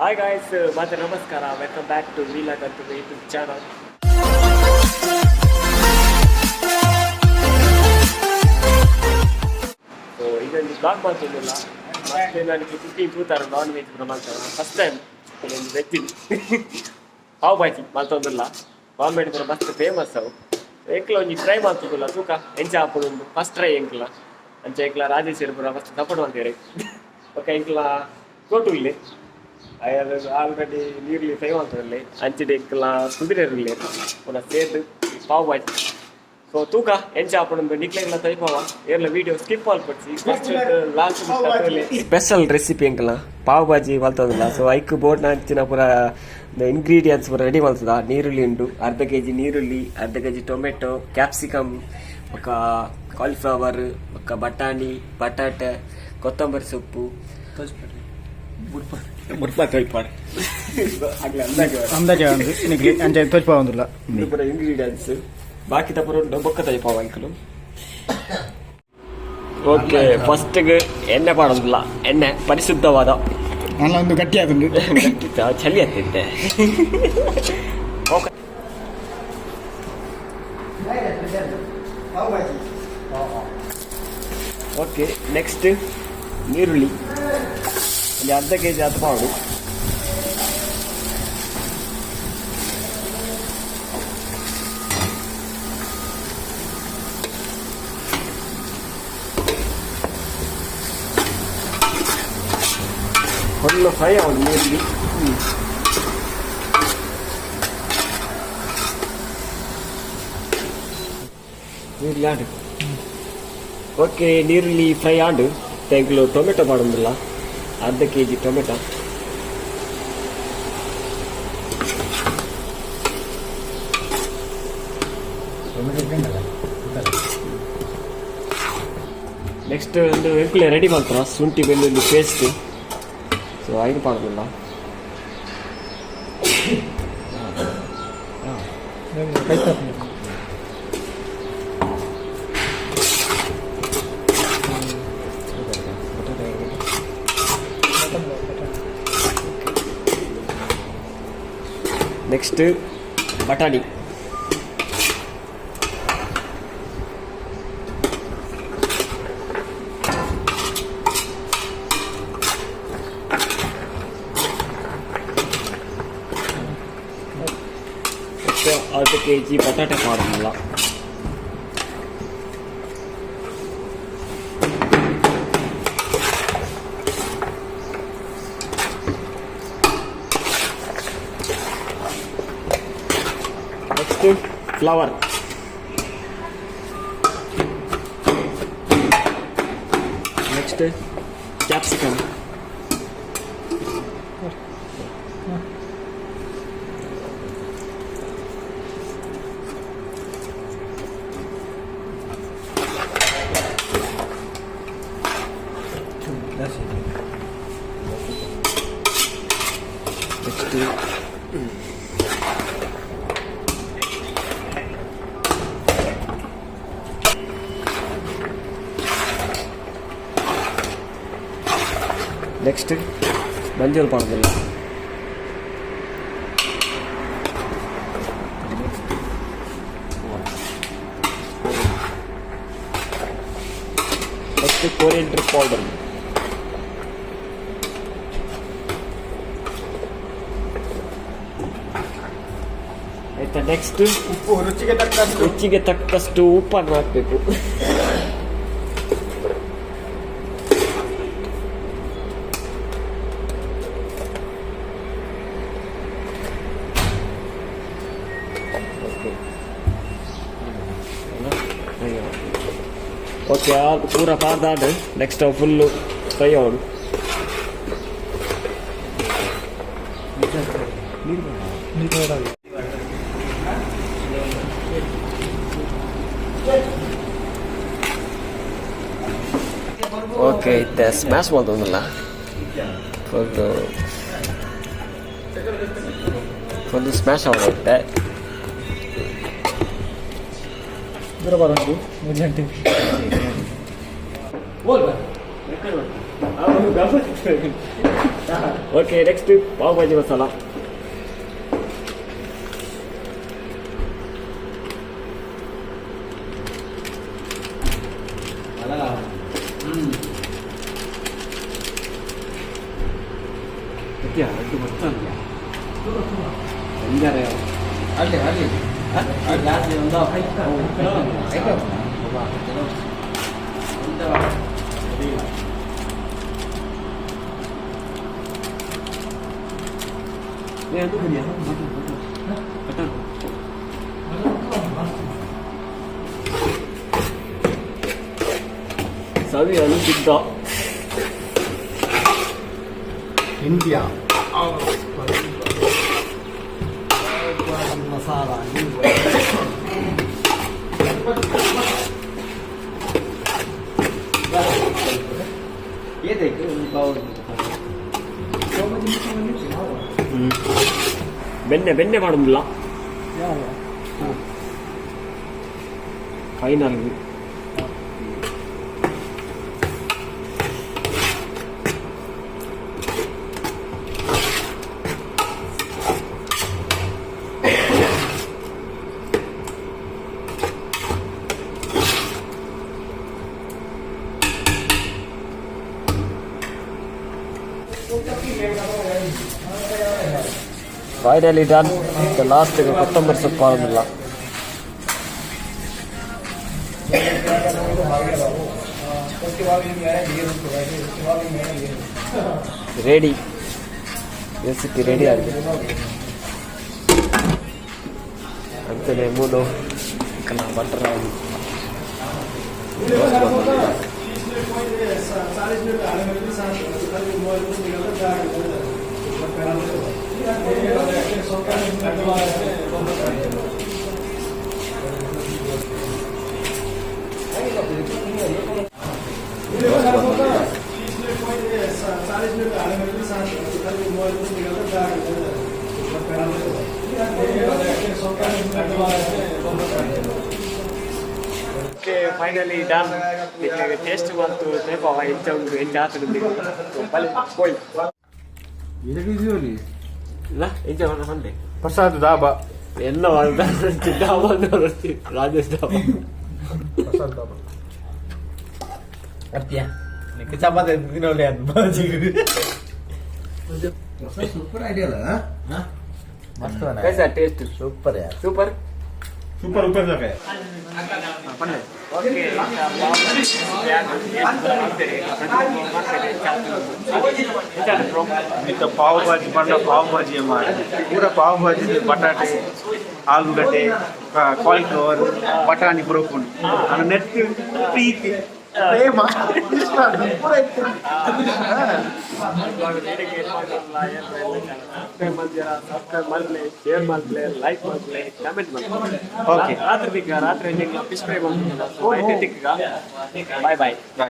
Hi guys, ಮತ್ತೆ ನಮಸ್ಕಾರ. Welcome back to vlog ಅಂತ ಯೂಟ್ಯೂಬ್ ಚಾನಲ್. ಸೊ ಇದೊಂದು ಬ್ಲಾಗ್ ಮಾಡ್ತಿದ್ದಿಲ್ಲ. ಮತ್ತೆ ನನಗೆ ಕುಕಿಂಗ್ ತೂತಾರ, ನಾನ್ ವೆಜ್ ಕೂಡ ಮಾಡ್ತಾರೆ. ಫಸ್ಟ್ ಟೈಮ್ ಇದೊಂದು ವೆಜ್ ಪಾವ್ ಭಾಜಿ ಮಲ್ತೊಂದಿಲ್ಲ. ಬಾಂಬೆ ಪೂರ ಮಸ್ತ್ ಫೇಮಸ್ ಅವು. ಎಂಕ್ಲ ಒಂಜಿ ಟ್ರೈ ಮಾಡ್ತದಿಲ್ಲ, ತೂಕ ಎಂಚ ಆಪುಂಡು. ಫಸ್ಟ್ ಟ್ರೈ ಎಂಕ್ಲ. ಅಂಚ ಎಂಕ್ಲ ರಾಜೇಶ್ವರಿ ಪೂರ ಫಸ್ಟ್ ಸಪೋರ್ಟ್ ಮಾಡ್ತೀರಿ. ಓಕೆ, ಎಂಕ್ಲ ತೋಟು ಇಲ್ಲಿ ಆಲ್ರೆಡಿ ನೀರುಳ್ಳಿ ಫ್ರೈ ಮಾಡ್ತದಲ್ಲಿ. ಅಂಚಿಡೆ ಎಂಕ್ಲ ಕುದುರೆ ಇರಲಿ ಪುನಃ ಸೇರ್ದು ಪಾವ್ ಭಾಜಿ. ಸೊ ತೂಕ ಎಂಚ ಆಪುಂಡು, ನಿಕ್ಲೆಗ್ಲ ತೈಪವ. ಏರ್ಲ ವಿಡಿಯೋ ಸ್ಕಿಪ್ ಮಲ್ಪೊಡ್ಚಿ, ಫಸ್ಟ್ ಲಾಸ್ಟ್. ಸ್ಪೆಷಲ್ ರೆಸಿಪಿ ಎಂಕಲ ಪಾವ್ ಭಾಜಿ ಮಲ್ತದಿಲ್ಲ. ಸೊ ಐಕ್ ಬೋರ್ಡ್ ಅಂಚಿನ ಪೂರ ಇಂಗ್ರೀಡಿಯೆಂಟ್ಸ್ ಪೂರ ರೆಡಿ ಮಲ್ತದ. ನೀರುಳ್ಳಿ ಉಂಡು, ಅರ್ಧ ಕೆಜಿ ನೀರುಳ್ಳಿ, ಅರ್ಧ ಕೆಜಿ ಟೊಮೆಟೊ, ಕ್ಯಾಪ್ಸಿಕಮ್, ಬೊಕ್ಕ ಕಾಲಿಫ್ಲವರ್, ಬೊಕ್ಕ ಬಟಾಣಿ, ಬಟಾಟೆ, ಕೊತ್ತಂಬರಿ ಸೊಪ್ಪು. ಮುರ್ಪ ತೋಯ್ಪಾಡು. ಅಂದಾಜೆ ಒಂದು ನಿಕ್ಲಿ ಅಂಚೆ ತೋಚ್ಪಾವಂದಿಲ್ಲ. ಇದು ಪೂರ ಇಂಗ್ರೀಡಿಯೆಂಟ್ಸ್. ಬಾಕಿ ಪೂರ ಉಂಡು, ಬೊಕ್ಕ ತೈಪಾವ ಎಂಕಲು. ಓಕೆ, ಫಸ್ಟ್ಗೆ ಎಣ್ಣೆ ಪಾಡೋದಿಲ್ಲ. ಎಣ್ಣೆ ಪರಿಶುದ್ಧವಾದ. ನನ್ನ ಒಂದು ಗಟ್ಟಿ ಆತುಂಡು. ಚಳಿ ಆಗ್ತಿದ್ದೆ. ಓಕೆ ಓಕೆ, ನೆಕ್ಸ್ಟ್ ನೀರುಳ್ಳಿ ಒಂದು ಅರ್ಧ ಕೆಜಿ ಅದು ಪಾಡು. ಫುಲ್ ಫ್ರೈ ಆವೊಡು ನೀರುಳ್ಳಿ. ನೀರುಳ್ಳಿ ಆಂಡ್. ಓಕೆ, ನೀರುಳ್ಳಿ ಫ್ರೈ ಆಂಡ್ ಎಂಕ್ಲು ಟೊಮೆಟೊ ಪಾಡೊಂದುಲ್ಲ, ಅರ್ಧ ಕೆಜಿ ಟೊಮೆಟೊ. ನೆಕ್ಸ್ಟ್ ಒಂದು ಎಂಕುಲೆ ರೆಡಿ ಮಾಡ್ತಾರ ಶುಂಠಿ ಬೆಳ್ಳುಳ್ಳಿ ಪೇಸ್ಟ್. ಸೊ ಐದು ಪಾಡೊಂದುಲ್ಲ. ನೆಕ್ಸ್ಟ್ ಬಟಾಣಿ. ನೆಕ್ಸ್ಟ್ ಅರ್ಧ ಕೆಜಿ ಬಟಾಟೆ ಪಾಡೋದಿಲ್ಲ. Next flower. Next capsicum. Next next ಮಂಜಲ್ ಪಾಡೋದಿಲ್ಲ. Next coriander powder. ಆಯ್ತಾ? ನೆಕ್ಸ್ಟ್ ಉಪ್ಪು ರುಚಿಗೆ ತಕ್ಕಷ್ಟು. ರುಚಿಗೆ ತಕ್ಕಷ್ಟು ಉಪ್ಪನ್ನು ಹಾಕಬೇಕು. ಓಕೆ, ಪೂರ ಪಾರ್ದಾಂಡ್. ನೆಕ್ಸ್ಟ್ ಫುಲ್ಲು ಫ್ರೈ ಆವಡು. ಓಕೆ, ಇತ್ತೆ ಸ್ಮ್ಯಾಶ್ ಮಲ್ತೊಂದುಲ್ಲ. ಫುಲ್ ಫುಲ್ ಸ್ಮ್ಯಾಶ್ ಆವೊಡು ಇತ್ತೆ. ದೂರ ಬರೋದು 3 ಗಂಟೆ. ಬೋಲ್. Okay, next pav bhaji masala. ಸವಿ ಅನುಸಿದ್ದ. ಇಂಡಿಯಾ ಮಸಾಲ. ಬೆಣ್ಣೆ ಬೆಣ್ಣೆ ಮಾಡೋದಿಲ್ಲ. Final, finally done. Last ಕೊತ್ತಂಬರಿ ಸೊಪ್ಪು ಆಗೋದಿಲ್ಲ. ರೆಡಿ, ರೆಸಿಪಿ ರೆಡಿ ಆಗಿದೆ. ಅಂಚನೆ ಮೂಲು butter. Okay, finally done. Taste ಬಂತು, ತೇಪವ ಎಂಚ ಉಂಟು, ಎಂಚ ಆತುಂಡು ಬಲೆ ಪೋಯ್. ಇಲ್ಲ, ಎಂಚ ಪಂಡೆ. ಪ್ರಸಾದ್ ದಾಬಾ. ಎಲ್ಲ ಢಾಬಾ ಅಂತ ಬರ್ತೀವಿ, ರಾಜೇಶ್ ಢಾಬಾ. ಪ್ರಸಾದ್ ದಾಬಾ. ಅತ್ಯ ಚಪಾತಿ ತಿನ್ನೋಲೆ ಅದು ಬಾಜಿ. ಸೂಪರ್ ಐಡಿಯಾ ಅಲ್ಲ? ಮಸ್ತ್. ಕೈಸಾ ಟೇಸ್ಟ್? ಸೂಪರ್ ಯಾರ್. ಸೂಪರ್. ಸೂಪರ್ ಉಪಯೋಗ. ಓಕೆ, ಇತ್ತ ಪಾವ್ ಭಾಜಿ ಪಂಡ ಪಾವ್ ಭಾಜಿ ಮಾಡಿ ಪೂರ ಪಾವ್ ಭಾಜಿ, ಬಟಾಟೆ, ಆಲೂಗಡ್ಡೆ, ಕಾಲಿಫ್ಲವರ್, ಬಟಾಣಿ ಪೂರ ಉಪ್ಪುಂಡು. ಅನ್ನ ನೆಟ್ ಪ್ರೀತಿ ಪ್ರೇಮ ಇಷ್ಟ ಅದು ಪೂರ ಇತ್ತು. ಸಬ್ಸ್ಕ್ರೈಬ್ ಮಲ್ಪಲೆ, ಶೇರ್ ಮಲ್ಪಲೆ, ಲೈಕ್ ಮಲ್ಪಲೆ, ಕಮೆಂಟ್ ಮಲ್ಪಲೆ. Okay. ರಾತ್ರಿ ತಿಕ್ಕ, ರಾತ್ರಿ ಫಿಶ್ ಫ್ರೈ ಬಾಯ್ ಬಾಯ್.